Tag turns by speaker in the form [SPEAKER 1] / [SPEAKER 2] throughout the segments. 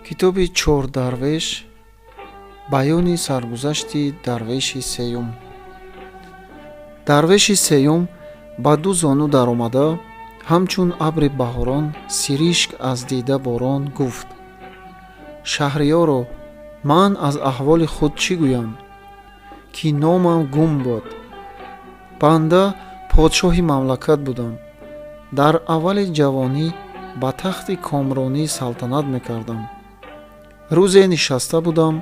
[SPEAKER 1] Китоби Чор дарвеш, баёни саргузашти дарвеши сеюм. Дарвеши сеюм ба ду зону даромада, ҳамчун абри баҳорон сиришк аз дида борон гуфт: «Шаҳриёро, ман аз аҳволи худ чӣ гӯям, ки номам гум буд? Банда подшоҳи мамлакат будам. Дар аввали ҷавонӣ ба тахти комронӣ салтанат мекардам. Рӯзе нишаста будам,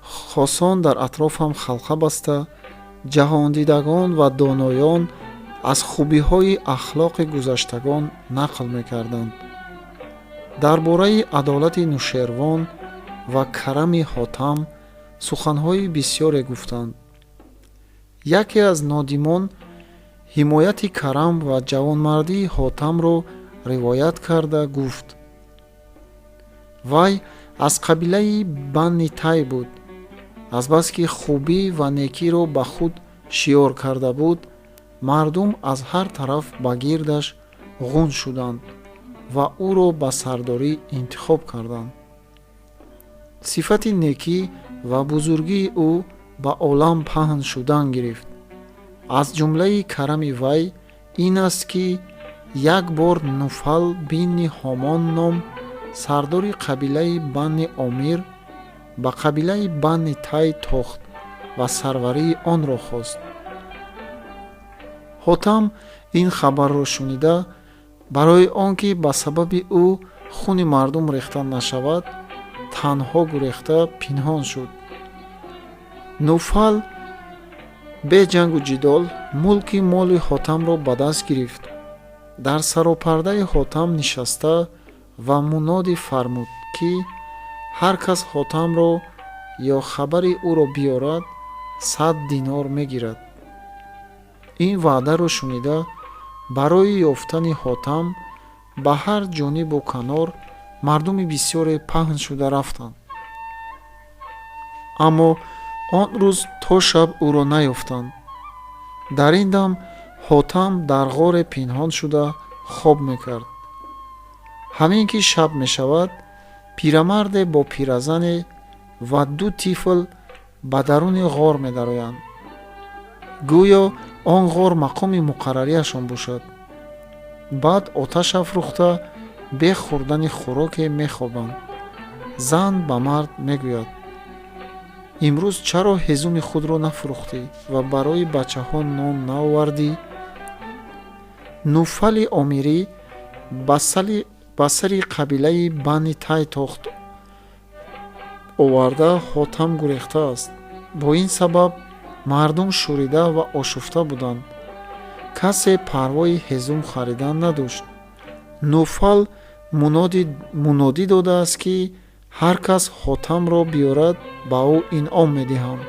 [SPEAKER 1] хосон дар атрофам халқа баста, ҷаҳондидагон ва доноён аз хубиҳои ахлоқи гузаштагон нақл мекарданд. Дар бораи адолати Нушервон ва карами Ҳотам суханҳои бисёре гуфтанд. Яке аз нодимон ҳимояти карам ва ҷавонмардии Ҳотамро ривоят карда гуфт: вай аз қабилаи Банни Тай буд. Азбаски хубӣ ва некиро ба худ шиёр карда буд, мардум аз ҳар тараф ба гирдаш ғун шуданд ва ӯро ба сардорӣ интихоб карданд. Сифати некӣ ва бузургии ӯ ба олам паҳн шудан гирифт. Аз ҷумлаи карами вай ин аст, ки як бор Нуфал бинни Ҳомон ном сардори қабилаи Банни Омир ба қабилаи Банни Тай тохт ва сарварии онро хост. Ҳотам ин хабарро шунида, барои он ки ба сабаби ӯ хуни мардум рехта нашавад, танҳо гурехта пинҳон шуд. Нуфал бе ҷангу ҷидол мулки моли Ҳотамро ба даст гирифт. Дар саропардаи Ҳотам нишаста ва мунодӣ фармуд, ки ҳар кас Ҳотамро ё хабари ӯро биёрад, 100 динор мегирад. Ин ваъдаро шунида, барои ёфтани Ҳотам ба ҳар ҷонибу канор мардуми бисёре паҳн шуда рафтанд, аммо он рӯз то шаб ӯро наёфтанд. Дар ин дам Ҳотам дар ғоре пинҳон шуда хоб мекард. Ҳамин ки шаб мешавад, пирамарде бо пиразане ва ду тифл ба даруни ғор медароянд, гӯё он ғор мақоми муқаррариашон бошад. Баъд оташ афрӯхта, бе хӯрдани хӯроке мехобанд. Зан ба мард мегӯяд: «Имрӯз чаро ҳезуми худро нафурӯхтӣ ва барои бачаҳо нон наовардӣ? Нуфали Омирӣ ба сари қабилаи Банни Тай тохт оварда, Ҳотам гурехтааст. Бо ин сабаб мардум шӯрида ва ошуфта буданд, касе парвои ҳезум харидан надошт. Нуфал мунодӣ додааст, ки ҳар кас Ҳотамро биёрад, ба ӯ инъом медиҳам.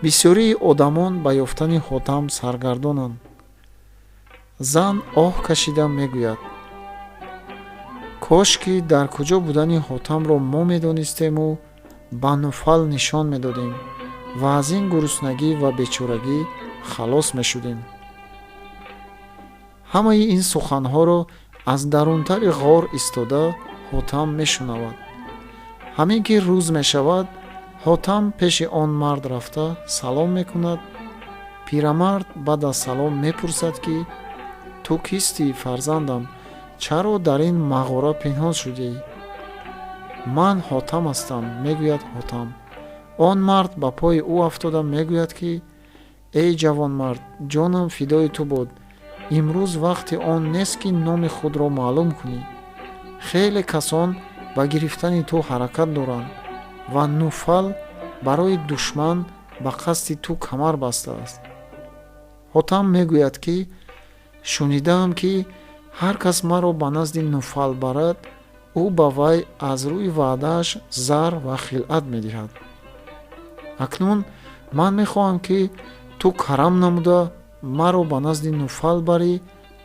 [SPEAKER 1] Бисёрии одамон ба ёфтани Ҳотам саргардонанд». Зан оҳ кашида мегӯяд: «Кош ки дар куҷо будани Ҳотамро мо медонистему ба Нуфал нишон медодем ва аз ин гуруснагӣ ва бечорагӣ халос мешудем». Ҳамаи ин суханҳоро аз дарунтари ғор истода Ҳотам мешунавад. Ҳамин ки рӯз мешавад, Ҳотам пеши он мард рафта салом мекунад. Пирамард баъд аз салом мепурсад, ки ту кистӣ, фарзандам, чаро дар ин мағора пинҳон шудӣ? «Ман Ҳотам ҳастам», мегӯяд Ҳотам. Он мард ба пои ӯ афтода мегӯяд, ки эй ҷавонмард, ҷонам фидои ту буд, имрӯз вақти он нест, ки номи худро маълум кунӣ. Хеле касон ба гирифтани ту ҳаракат доранд ва Нуфал барои душман ба қасди ту камар бастааст. Ҳотам мегӯяд, ки шунидаам, ки ҳар кас маро ба назди Нуфал барад, ӯ ба вай аз рӯи ваъдааш зар ва хилъат медиҳад. Акнун ман мехоҳам, ки ту карам намуда маро ба назди Нуфал барӣ,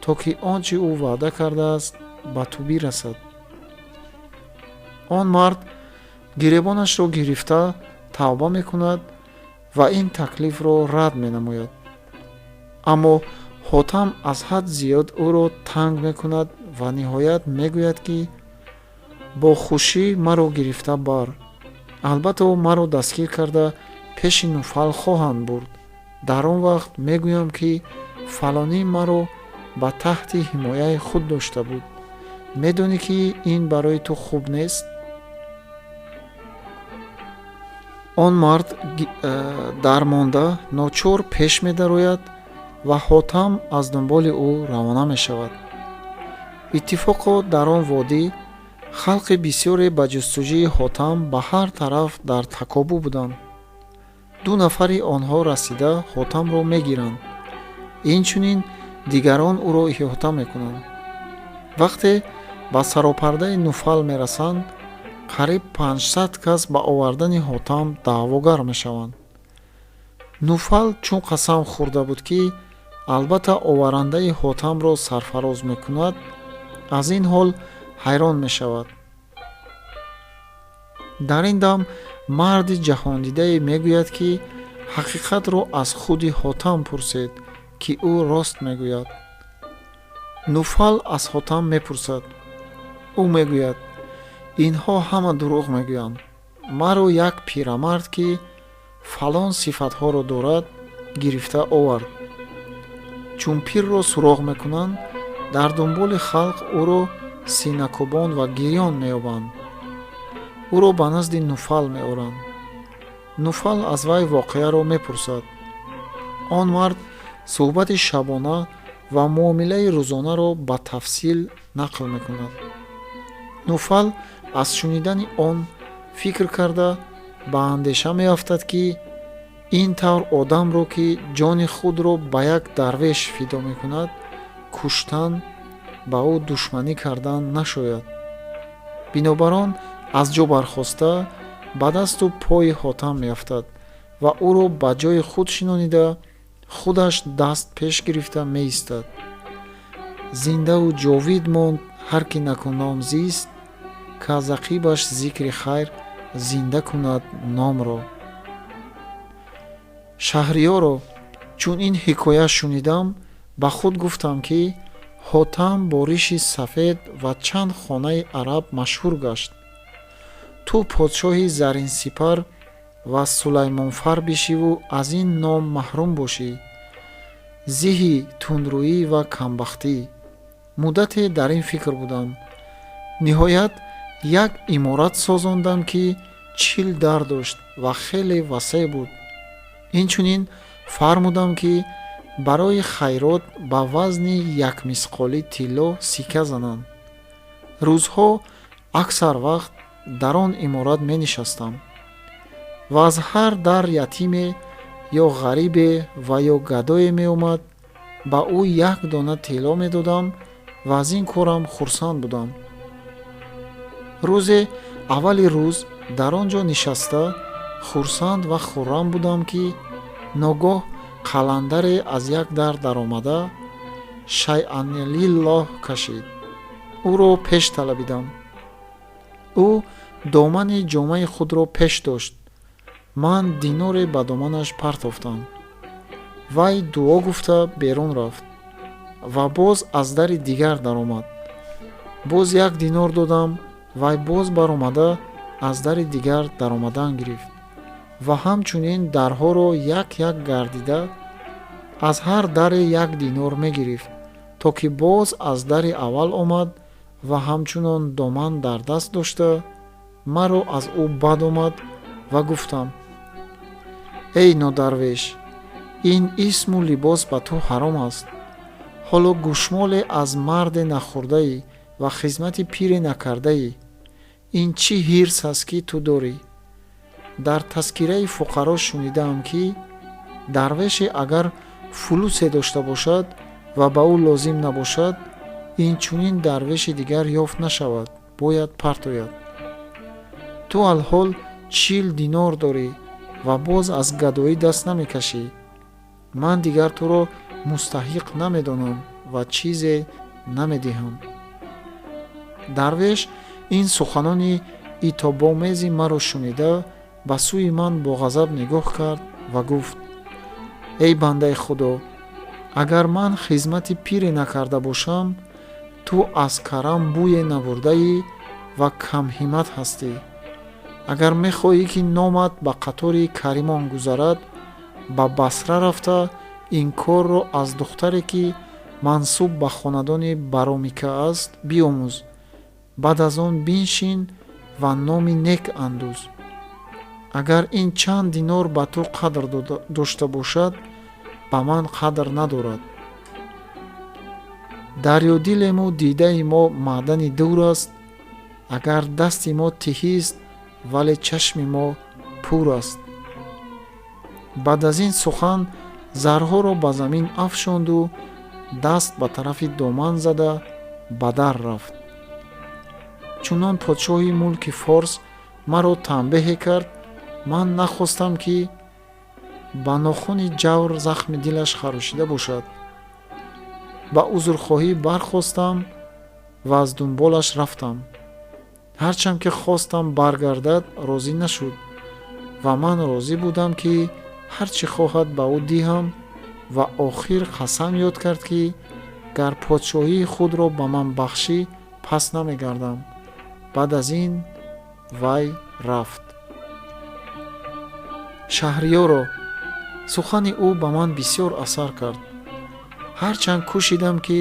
[SPEAKER 1] то ки он чӣ ӯ ваъда кардааст, ба ту бирасад. Он мард гиребонашро гирифта тавба мекунад ва ин таклифро рад менамояд. Аммо Ҳотам аз ҳад зиёд ӯро танг мекунад ва ниҳоят мегӯяд, ки Бо хушӣ маро гирифта бар. Албатта, маро дастгир карда пеши Нуфал хоҳанд бурд. Дар он вақт мегӯям, ки фалонӣ маро ба таҳти ҳимояи худ дошта буд. Медонӣ, ки ин барои ту хуб нест. Он мард дармонда ночор пеш медарояд ва Ҳотам аз дунболи ӯ равона мешавад. Иттифоқо дар он водӣ халқи бисёре ба ҷустуҷӯи Ҳотам ба ҳар тараф дар такобӯ буданд. Ду нафари онҳо расида Ҳотамро мегиранд, инчунин дигарон ӯро иҳота мекунанд. Вақте ба саропардаи Нуфал мерасанд, қариб 500 кас ба овардани Ҳотам даъвогар мешаванд. Нуфал чун қасам хӯрда буд, ки албатта оварандаи Ҳотамро сарфароз мекунад, аз ин ҳол ҳайрон мешавад. Дар ин дам марди ҷаҳондидае мегӯяд, ки ҳақиқатро аз худи Ҳотам пурсед, ки ӯ рост мегӯяд. Нуфал аз Ҳотам мепурсад. Ӯ мегӯяд: инҳо ҳама дурӯғ мегӯянд. Маро як пирамард, ки фалон сифатҳоро дорад, гирифта овард. Чун пирро суроғ мекунанд, дар дунболи халқ ӯро синакӯбон ва гирён меёбанд. Ӯро ба назди Нуфал меоранд. Нуфал аз вай воқеаро мепурсад. Он мард суҳбати шабона ва муомилаи рӯзонаро ба тафсил нақл мекунад. Нуфал аз шунидани он фикр карда ба андеша меафтад, ки ин тавр одамро, ки ҷони худро ба як дарвеш фидо мекунад, куштан ба ӯ душманӣ кардан нашояд. Бинобар он аз ҷо бархоста ба дасту пои Ҳотам меафтад ва ӯро ба ҷои худ шинонида, худаш даст пеш гирифта меистад. Зиндаву ҷовид монд ҳар ки накуном зист, ки аз ақибаш зикри хайр зинда кунад номро. Шаҳриёро чун ин ҳикоя шунидам, ба худ гуфтам, ки Ҳотам бо риши сафед ва чанд хонаи араб машҳур гашт. Ту подшоҳи Заринсипар ва Сулаймонфар бишиву аз ин ном маҳрум бошӣ, зиҳи тундрӯӣ ва камбахтӣ. Муддате дар ин фикр будам. Ниҳоят як иморат созондам, ки 40 дар дошт ва хеле васеъ буд. Инчунин фармудам, ки барои хайрот ба вазни як мисқолӣ тилло сикка зананд. Рӯзҳо аксар вақт дар он иморат менишастам ва аз ҳар дар ятиме ё ғарибе ва ё гадое меомад, ба ӯ як дона тилло медодам ва аз ин корам хурсанд будам. Рӯзе аввали рӯз дар он ҷо нишаста хурсанд ва хуррам будам, ки ногоҳ қаландаре аз як дар даромада шайъанлиллоҳ кашид. Ӯро пеш талабидам. Ӯ домани ҷомаи худро пеш дошт. Ман диноре ба доманаш партофтам. Вай дуо гуфта берун рафт ва боз аз дари дигар даромад. Боз як динор додам. Вай боз баромада аз дари дигар даромадан гирифт ва ҳамчунин дарҳоро як-як гардида аз ҳар даре як динор мегирифт, то ки боз аз дари аввал омад ва ҳамчунон доман дар даст дошта маро аз ӯ бад омад ва гуфтам: эй нодарвеш, ин исму либос ба ту ҳаром аст. Ҳоло гӯшмоле аз марде нахӯрдаӣ ва хизмати пире накардаӣ. Ин чӣ ҳирс аст, ки ту дорӣ? Дар тазкираи фуқаро шунидаам, ки дарвеше агар фулусе дошта бошад ва ба ӯ лозим набошад, инчунин дарвеши дигар ёфт нашавад, бояд партояд. Ту алҳол 40 динор дорӣ ва боз аз гадоӣ даст намекашӣ. Ман дигар туро мустаҳиқ намедонам ва чизе намедиҳам. Дарвеш ин суханони итобомези маро шунида ба сӯи ман бо ғазаб нигоҳ кард ва гуфт: эй бандаи Худо, агар ман хизмати пире накарда бошам, ту аз карам бӯе набурдаӣ ва камҳиммат ҳастӣ. Агар мехоҳӣ, ки номат ба қатори каримон гузарад, ба Басра рафта ин корро аз духтаре, ки мансуб ба хонадони Баромика аст, биомӯз. Баъд аз он биншин ва номи нек андӯз. Агар ин чанд динор ба ту қадр дошта бошад, ба ман қадр надорад. Дарёдилему дидаи мо маъдани дур аст. Агар дасти мо тиҳист, вале чашми мо пур аст. Баъд аз ин сухан зарҳоро ба замин афшонду даст ба тарафи доман зада ба дар рафт. Чунон подшоҳи мулки Форс маро танбеҳе кард, ман нахостам, ки ба нохуни ҷавр захми дилаш харошида бошад. Ба узрхоҳӣ бархостам ва аз дунболаш рафтам. Ҳарчанд ки хостам баргардад, розӣ нашуд ва ман розӣ будам, ки ҳар чӣ хоҳад ба ӯ диҳам ва охир қасам ёд кард, ки гар подшоҳии худро ба ман бахшӣ, пас намегардам. Баъд аз ин вай рафт. Шаҳриёро сухани ӯ ба ман бисёр асар кард. Ҳарчанд кӯшидам, ки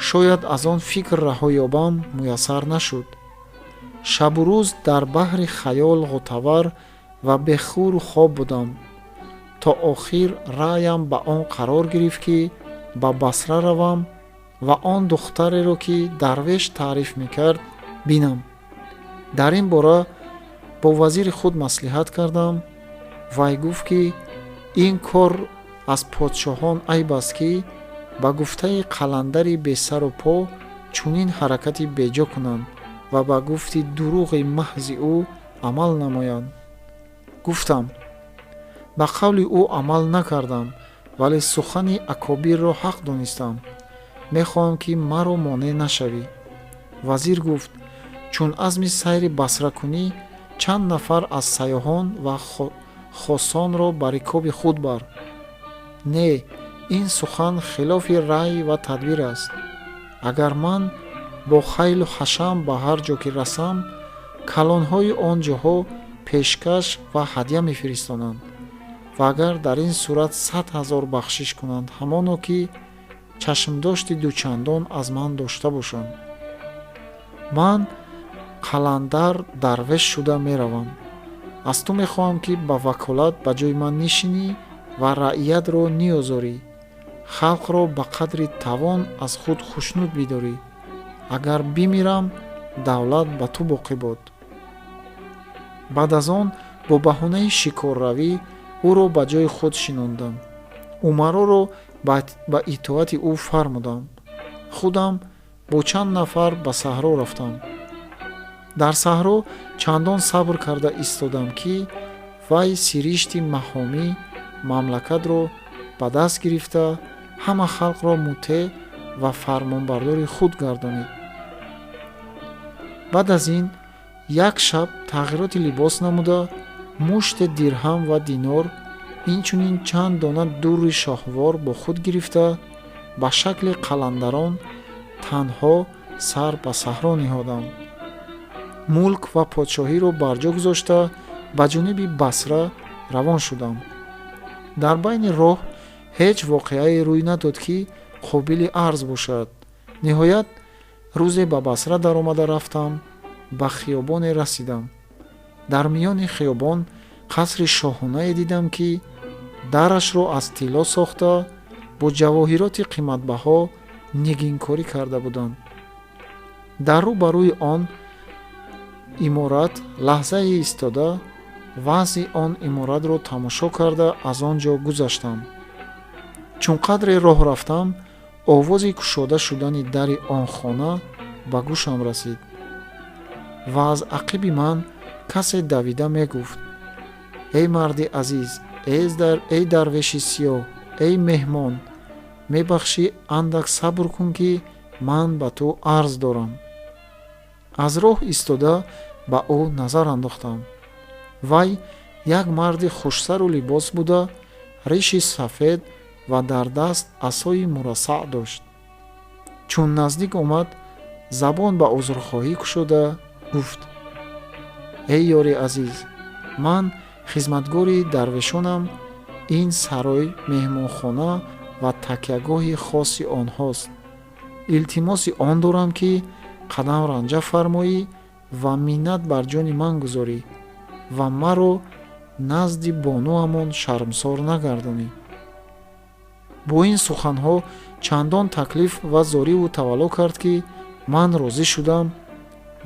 [SPEAKER 1] шояд аз он фикр раҳо ёбам, муяссар нашуд. Шабу рӯз дар баҳри хаёл ғӯтавар ва бехӯру хоб будам, то охир раъям ба он қарор гирифт, ки ба Басра равам ва он духтареро, ки дарвеш таъриф мекард, бинам. Дар ин бора бо вазири худ маслиҳат кардам. Вай гуфт, ки ин кор аз подшоҳон айб аст, ки ба гуфтаи қаландари бесару по чунин ҳаракати беҷо кунанд ва ба гуфти дурӯғи маҳзи ӯ амал намоянд. Гуфтам: ба қавли ӯ амал накардам, вале сухани акобирро ҳақ донистам. Мехоҳам, ки маро монеъ нашавӣ. Вазир гуфт: чун азми сайри Басра кунӣ, чанд нафар аз сайёҳон ва хосонро ба рикоби худ бар. Не, ин сухан хилофи раъй ва тадбир аст. Агар ман бо хайлу ҳашам ба ҳар ҷо ки расам, калонҳои он ҷоҳо пешкаш ва ҳадя мефиристонанд ва агар дар ин сурат 100 000 бахшиш кунанд, ҳамоно ки чашмдошти дучандон аз ман дошта бошанд. Ман қаландар дарвеш шуда меравам. Аз ту мехоҳам, ки ба ваколат ба ҷои ман нишинӣ ва раиятро ниозорӣ, халқро ба қадри тавон аз худ хушнуд бидорӣ. Агар бимирам, давлат ба ту боқӣ бод. Баъд аз он бо баҳонаи шикорравӣ ӯро ба ҷои худ шинондам, умароро ба итоати ӯ фармудам. Худам бо чанд нафар ба саҳро рафтам. Дар саҳро чандон сабр карда истодам, ки вай сиришти маҳомӣ мамлакатро ба даст гирифта, ҳама халқро мутеъ ва фармонбардори худ гардонид. Баъд аз ин як шаб тағйироти либос намуда, муште дирҳам ва динор, инчунин чанд дона дурри шоҳвор бо худ гирифта, ба шакли қаландарон танҳо сар ба саҳро ниҳодам. Мулк ва подшоҳиро барҷо гузошта, ба ҷониби Басра равон шудам. Дар байни роҳ ҳеҷ воқеае рӯй надод, ки қобили арз бошад. Ниҳоят, рӯзе ба Басра даромада рафтам, ба хиёбоне расидам. Дар миёни хиёбон қасри шоҳонае дидам, ки дарашро аз тилло сохта, бо ҷавоҳироти қиматбаҳо нигинкорӣ карда буданд. Дар рӯ ба рӯи он иморат лаҳзае истода, вазъи он иморатро тамошо карда, аз он ҷо гузаштам. Чун қадре роҳ рафтам, овози кушода шудани дари он хона ба гӯшам расид ва аз ақиби ман касе давида мегуфт: «Эй марди азиз, эй дарвеши сиёҳ, эй меҳмон, мебахшӣ, андак сабр кун, ки ман ба ту арз дорам». Аз роҳ истода, ба ӯ назар андохтам. Вай як марди хушсару либос буда, риши сафед ва дар даст асои мурассаъ дошт. Чун наздик омад, забон ба узрхоҳӣ кушода. Гуфт: эй ёри азиз, ман хизматгори дарвешонам. Ин сарой меҳмонхона ва такягоҳи хоси онҳост. Илтимоси он дорам, ки қадам ранҷа фармоӣ ва миннат бар ҷони ман гузорӣ ва маро назди бонуамон шармсор нагардонӣ. Бо ин суханҳо чандон таклиф ва зориву тавалло кард, ки ман розӣ шудам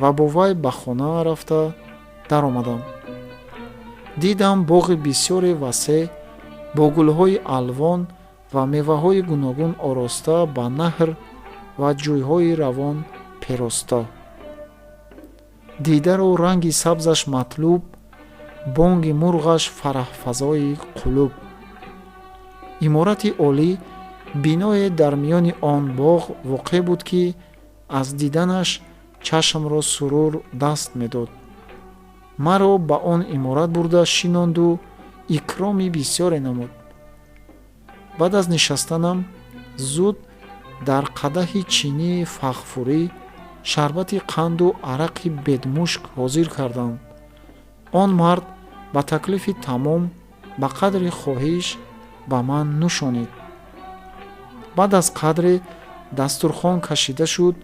[SPEAKER 1] ва бо вай ба хона рафта даромадам. Дидам боғи бисёре васеъ бо гулҳои алвон ва меваҳои гуногун ороста, ба наҳр ва ҷӯйҳои равон пероста. Дидаро ранги сабзаш матлуб, бонги мурғаш фараҳфазои қулуб. Иморати олӣ, биное дар миёни он боғ воқеъ буд, ки аз диданаш чашмро сурур даст медод. Маро ба он иморат бурда шинонду икроми бисёре намуд. Баъд аз нишастанам зуд дар қадаҳи чинии фағфурӣ шарбати қанду арақи бедмушк ҳозир карданд. Он мард ба таклифи тамом, ба қадри хоҳиш ба ман нӯшонид. Баъд аз қадре дастурхон кашида шуд.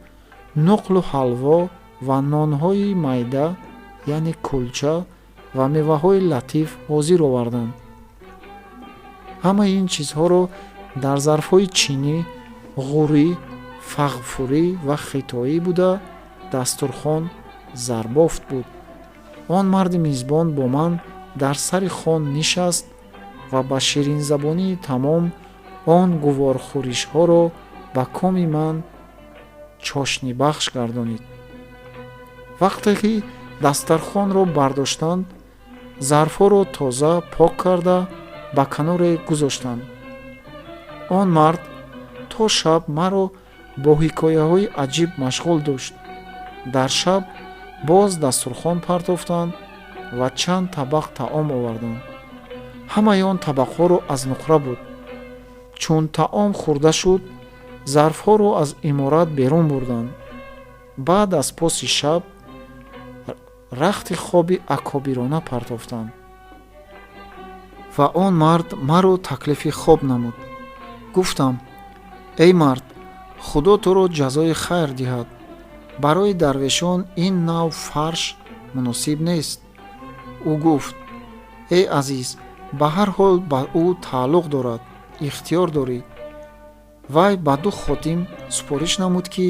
[SPEAKER 1] Нуқлу ҳалво ва нонҳои майда, яъне кулча, ва меваҳои латиф ҳозир оварданд. Ҳамаи ин чизҳоро дар зарфҳои чинӣ, ғурӣ, фағфурӣ ва хитоӣ буда, дастурхон зарбофт буд. Он марди мизбон бо ман дар сари хон нишаст ва ба ширинзабонии тамом он гуворхӯришҳоро ба коми ман чошнибахш гардонид. Вақте ки дастархонро бардоштанд, зарфҳоро тоза пок карда ба каноре гузоштанд. Он мард то шаб маро бо ҳикояҳои аҷиб машғул дошт. Дар шаб боз дастурхон партофтанд ва чанд табақ таом оварданд. Ҳамаи он табақҳоро аз нуқра буд. Чун таом хӯрда шуд, зарфҳоро аз иморат берун бурданд. Баъд аз поси шаб рахти хоби акобирона партофтанд ва он мард маро таклифи хоб намуд. Гуфтам: эй мард, Худо туро ҷазои хайр диҳад. Барои дарвешон ин нав фарш муносиб нест. Ӯ гуфт: эй азиз, ба ҳар ҳол ба ӯ тааллуқ дорад, ихтиёр дорӣ. Вай ба ду ходим супориш намуд, ки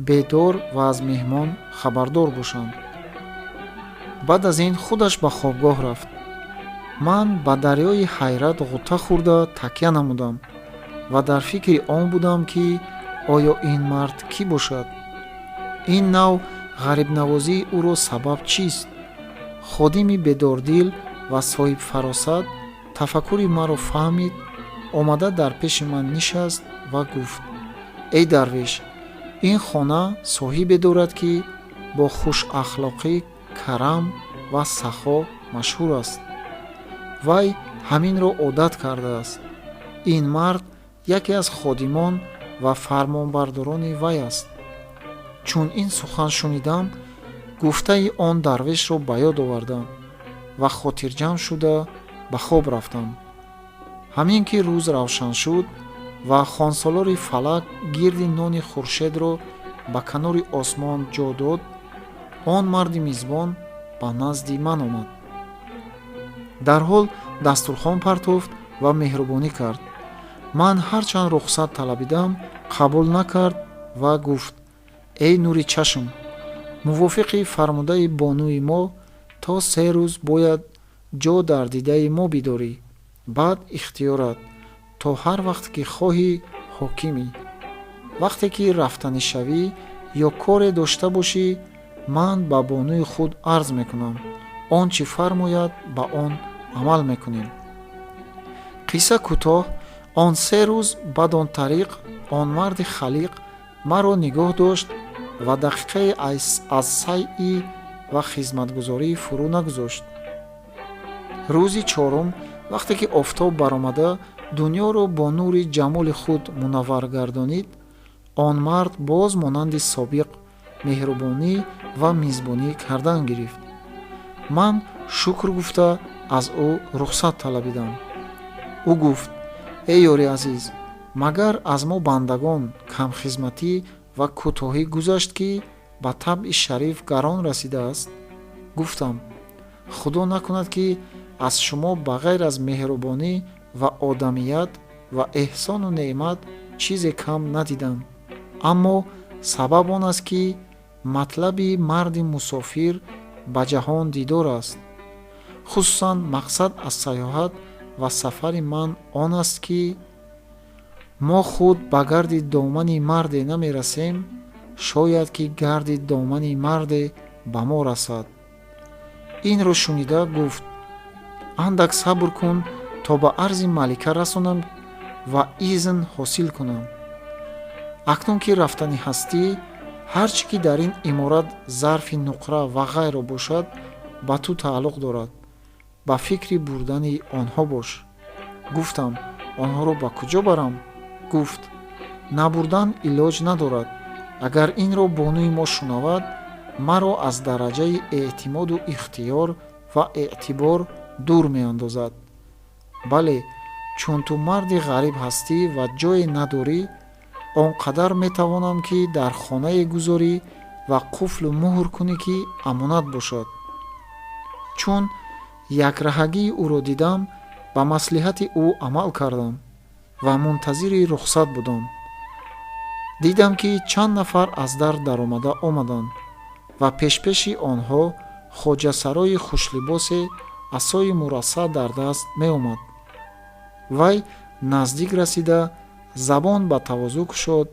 [SPEAKER 1] бедор ва аз меҳмон хабардор бошанд. Баъд аз ин худаш ба хобгоҳ рафт. Ман ба дарёи ҳайрат ғӯта хӯрда такя намудам ва дар фикри он будам, ки оё ин мард кӣ бошад? Ин нав ғарибнавозии ӯро сабаб чист? Ходими бедордил ва соҳибфаросат тафаккури маро фаҳмид, омада дар пеши ман нишаст ва гуфт: эй дарвеш, ин хона соҳибе дорад, ки бо хушахлоқӣ, карам ва сахо машҳур аст. Вай ҳаминро одат кардааст. Ин мард яке аз ходимон ва фармонбардорони вай аст. Чун ин сухан шунидам, гуфтаи он дарвешро ба ёд овардам ва хотирҷамъ шуда ба хоб рафтам. Ҳамин ки рӯз равшан шуд ва хонсолори фалак гирди нони хуршедро ба канори осмон ҷо дод, он марди мизбон ба назди ман омад. Дарҳол дастурхон партофт ва меҳрубонӣ кард. Ман ҳарчанд рухсат талабидам, қабул накард ва гуфт: эй нури чашм, мувофиқи фармудаи бонуи мо то 3 рӯз бояд ҷо дар дидаи мо бидорӣ. Баъд ихтиёрат, то ҳар вақт ки хоҳӣ ҳокимӣ. Вақте ки рафтанӣ шавӣ ё коре дошта бошӣ, ман ба бонуи худ арз мекунам. Он чӣ фармояд, ба он амал мекунем. Қисса кӯтоҳ, он 3 рӯз бадон тариқ он марди халиқ маро нигоҳ дошт ва дақиқае аз сайъӣ ва хизматгузорӣ фурӯ нагузошт. Рӯзи чорум, вақте ки офтоб баромада дунёро бо нури ҷамоли худ мунаввар гардонид, он мард боз монанди собиқ меҳрубонӣ Ва мизбонӣ кардан гирифт. Ман шукр гуфта, аз ӯ рухсат талабидам. Ӯ гуфт: «Эй ёри азиз, магар аз мо бандагон камхизматӣ ва кӯтоҳӣ гузашт, ки ба табъи шариф гарон расидааст?» Гуфтам: «Худо накунад, ки аз шумо ба ғайр аз меҳрубонӣ ва одамият ва эҳсону неъмат чизе кам надидам. Аммо сабаб он аст, ки матлаби марди мусофир ба ҷаҳон дидор аст. Хусусан мақсад аз сайёҳат ва сафари ман он аст, ки мо худ ба гарди домани марде намерасем, шояд ки гарди домани марде ба мо расад». Инро шунида гуфт: «Андак сабр кун, то ба арзи малика расонам ва изн ҳосил кунам. Акнун ки рафтанӣ ҳастӣ, ҳар чӣ ки дар ин иморат зарфи нуқра ва ғайро бошад, ба ту тааллуқ дорад. Ба фикри бурдани онҳо бош». Гуфтам: «Онҳоро ба куҷо барам?» Гуфт: «Набурдан илоҷ надорад. Агар инро бонуи мо шунавад, маро аз дараҷаи эътимоду ихтиёр ва эътибор дур меандозад. Бале, чун ту марди ғариб ҳастӣ ва ҷое надорӣ, он қадар метавонам, ки дар хонае гузорӣ ва қуфлу муҳр кунӣ, ки амонат бошад». Чун якраҳагии ӯро дидам, ба маслиҳати ӯ амал кардам ва мунтазири рухсат будам. Дидам, ки чанд нафар аз дар даромада омаданд ва пешпеши онҳо хоҷасарои хушлибосе асои мурассаъ дар даст меомад. Вай наздик расида, забон ба тавозӯ кушод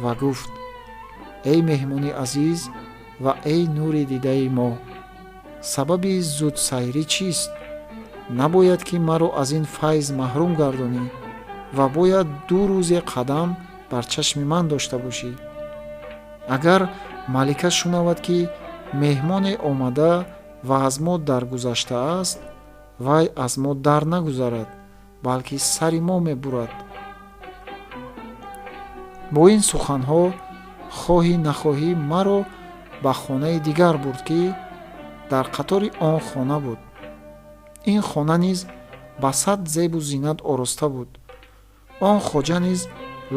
[SPEAKER 1] ва гуфт: «Эй меҳмони азиз ва эй нури дидаи мо, сабаби зудсайрӣ чист? Набояд, ки маро аз ин файз маҳрум гардонӣ ва бояд 2 рӯзе қадам бар чашми ман дошта бошӣ. Агар малика шунавад, ки меҳмоне омада ва аз мо даргузаштааст, вай аз мо дар нагузарад, балки сари мо мебурад». Бо ин суханҳо хоҳӣ нахоҳӣ маро ба хонаи дигар бурд, ки дар қатори он хона буд. Ин хона низ ба сад зебу зинат ороста буд. Он хоҷа низ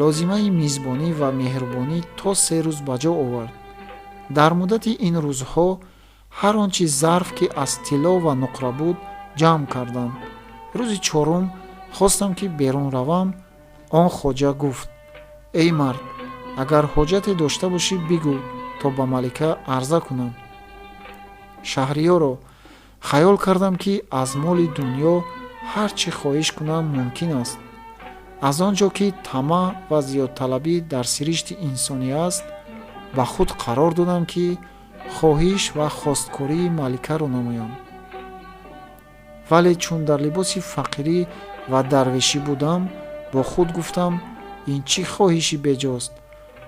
[SPEAKER 1] лозимаи мизбонӣ ва меҳрубонӣ то 3 рӯз ба ҷо овард. Дар муддати ин рӯзҳо ҳар он чи зарф, ки аз тилло ва нуқра буд, ҷамъ кардам. Рӯзи чорум хостам, ки берун равам. Он хоҷа гуфт: «Эй мард, агар ҳоҷате дошта бошӣ, бигӯ, то ба малика арза кунам». Шаҳриёро хаёл кардам, ки аз моли дунё ҳар чӣ хоҳиш кунам мумкин аст. Аз он ҷо ки тамаъ ва зиёдталабӣ дар сиришти инсонӣ аст, ба худ қарор додам, ки хоҳиш ва хосткории маликаро намоям. Вале чун дар либоси фақирӣ ва дарвешӣ будам, бо худ гуфтам: «Ин чӣ хоҳиши беҷост?»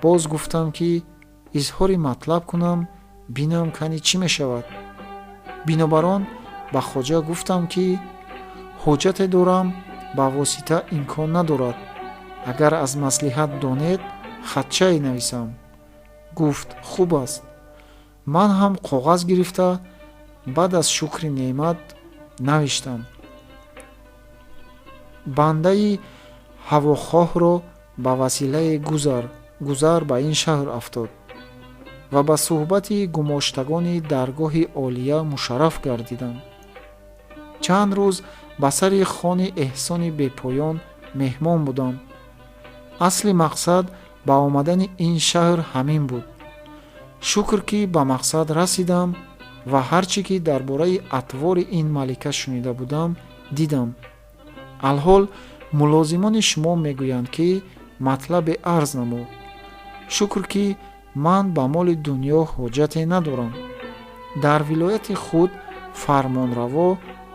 [SPEAKER 1] Боз гуфтам, ки изҳори матлаб кунам, бинам, кани чӣ мешавад. Бинобар он ба хоҷа гуфтам, ки ҳоҷате дорам, ба восита имкон надорад. Агар аз маслиҳат донед, хатчае нависам. Гуфт: «Хуб аст». Ман ҳам коғаз гирифта, баъд аз шукри неъмат навиштам: «Бандаи ҳавохоҳро ба василаи гузар ба ин шаҳр афтод ва ба суҳбати гумоштагони даргоҳи олия мушарраф гардидам. Чанд рӯз ба сари хони эҳсони бепоён меҳмон будам. Асли мақсад ба омадани ин шаҳр ҳамин буд. Шукр, ки ба мақсад расидам ва ҳар чӣ ки дар бораи атвори ин малика шунида будам, дидам. Алҳол мулозимони шумо мегӯянд, ки матлабе арз намо. Шукр, ки ман ба моли дунё ҳоҷате надорам. Дар вилояти худ фармонраво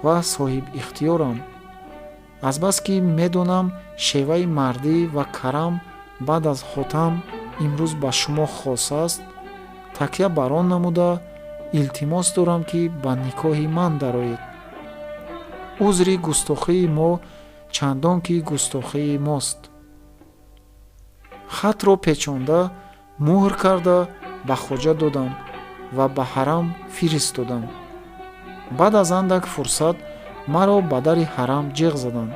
[SPEAKER 1] ва соҳибихтиёрам. Азбаски медонам, шеваи мардӣ ва карам баъд аз Ҳотам имрӯз ба шумо хос аст, такя бар он намуда илтимос дорам, ки ба никоҳи ман дароед. Узри густохии мо чандон ки густохии мост». Хатро печонда, муҳр карда ба хоҷа додам. ва ба ҳарам фиристодам. Баъд аз андак фурсат маро ба дари ҳарам ҷиғ заданд.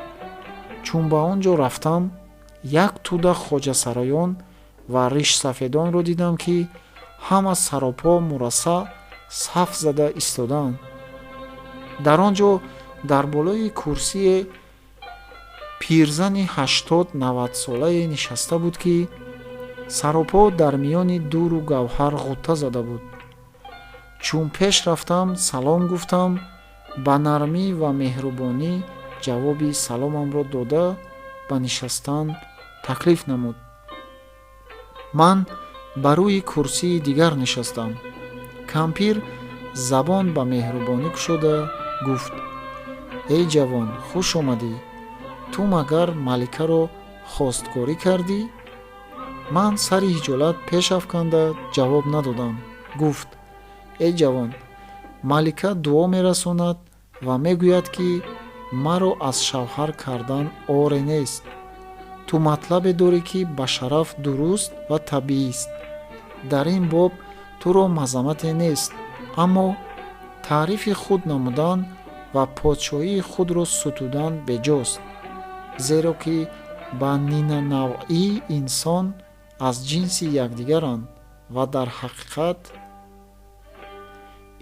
[SPEAKER 1] Чун ба он ҷо рафтам, як тӯда хоҷасароён ва ришсафедонро дидам, ки ҳама саропо мурассаъ саф зада истодаанд. Дар он ҷо дар болои курсие пирзани 80-90 солае нишаста буд, ки саропо дар миёни дуру гавҳар ғӯта зада буд. Чун пеш рафтам, салом гуфтам, ба нармӣ ва меҳрубонӣ ҷавоби саломамро дода, ба нишастан таклиф намуд. Ман ба рӯи курсии дигар нишастам. Кампир забон ба меҳрубонӣ кушода гуфт: «Эй ҷавон, хуш омадӣ! Ту магар маликаро хостгорӣ кардӣ?» Ман сари ҳиҷолат пеш афканда ҷавоб надодам. Гуфт: «Эй ҷавон, малика дуо мерасонад ва мегӯяд, ки маро аз шавҳар кардан оре нест. Ту матлабе дорӣ, ки ба шараф дуруст ва табиист. Дар ин боб туро мазаммате нест, аммо таърифи худ намудан ва подшоҳии худро сутудан беҷост, зеро ки ба нинанавъӣ инсон аз ҷинси якдигаранд ва дар ҳақиқат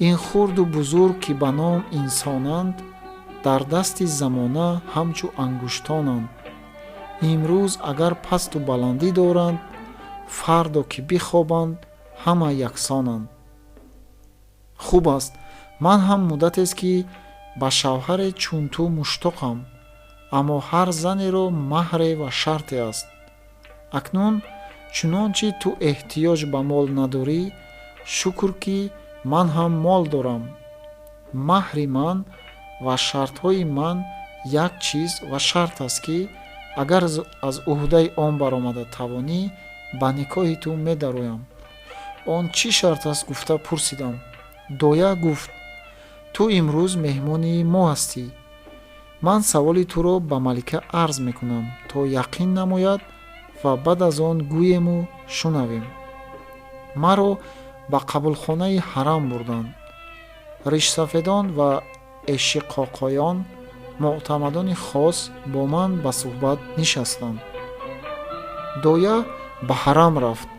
[SPEAKER 1] ин хурду бузург, ки ба ном инсонанд, дар дасти замона ҳамчу ангуштонанд. Имрӯз агар пасту баландӣ доранд, фардо ки бихобанд, ҳама яксонанд. Хуб аст, ман ҳам муддатест, ки ба шавҳаре чун ту муштоқам, аммо ҳар занеро маҳре ва шарте аст. Акнун чунончи ту эҳтиёҷ ба мол надорӣ, шукр, ки ман ҳам мол дорам. Маҳри ман ва шартҳои ман як чиз ва шарт аст, ки агар аз уҳдаи он баромада тавонӣ, ба никоҳи ту медароям». Он чӣ шарт аст, гуфта пурсидам. Доя гуфт: «Ту имрӯз меҳмони мо ҳастӣ. Ман саволи туро ба малика арз мекунам, то яқин намояд ва баъд аз он гӯему шунавем». Маро ба қабулхонаи ҳарам бурданд. Ришсафедон ва эшиқоқоён, мӯътамадони хос бо ман ба суҳбат нишастанд. Доя ба ҳарам рафт.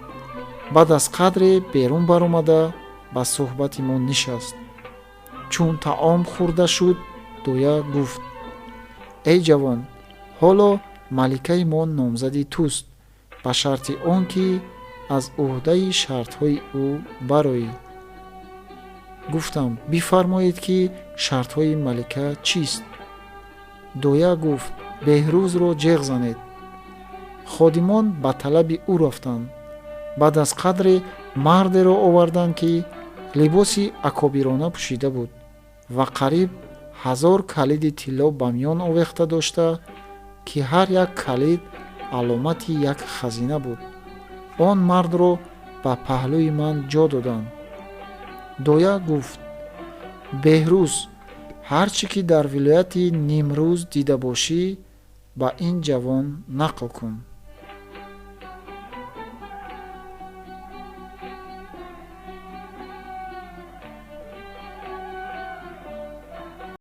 [SPEAKER 1] Баъд аз қадре берун баромада, ба суҳбати мо нишаст. Чун таом хӯрда шуд, доя гуфт: «Эй ҷавон, ҳоло маликаи мо номзади туст, ба шарти он ки аз уҳдаи шартҳои ӯ бароӣ». Гуфтам: «Бифармоед, ки шартҳои малика чист?» Доя гуфт: «Беҳрӯзро ҷеғ занед». Ходимон ба талаби ӯ рафтанд. Баъд аз қадре мардеро оварданд, ки либоси акобирона пӯшида буд ва қариб 1000 калиди тилло ба миён овехта дошта, ки ҳар як калид аломати як хазина буд. Он мардро ба паҳлӯи ман ҷо доданд. Доя гуфт: «Беҳрӯз, ҳар чӣ ки дар вилояти Нимрӯз дида бошӣ, ба ин ҷавон нақл кун».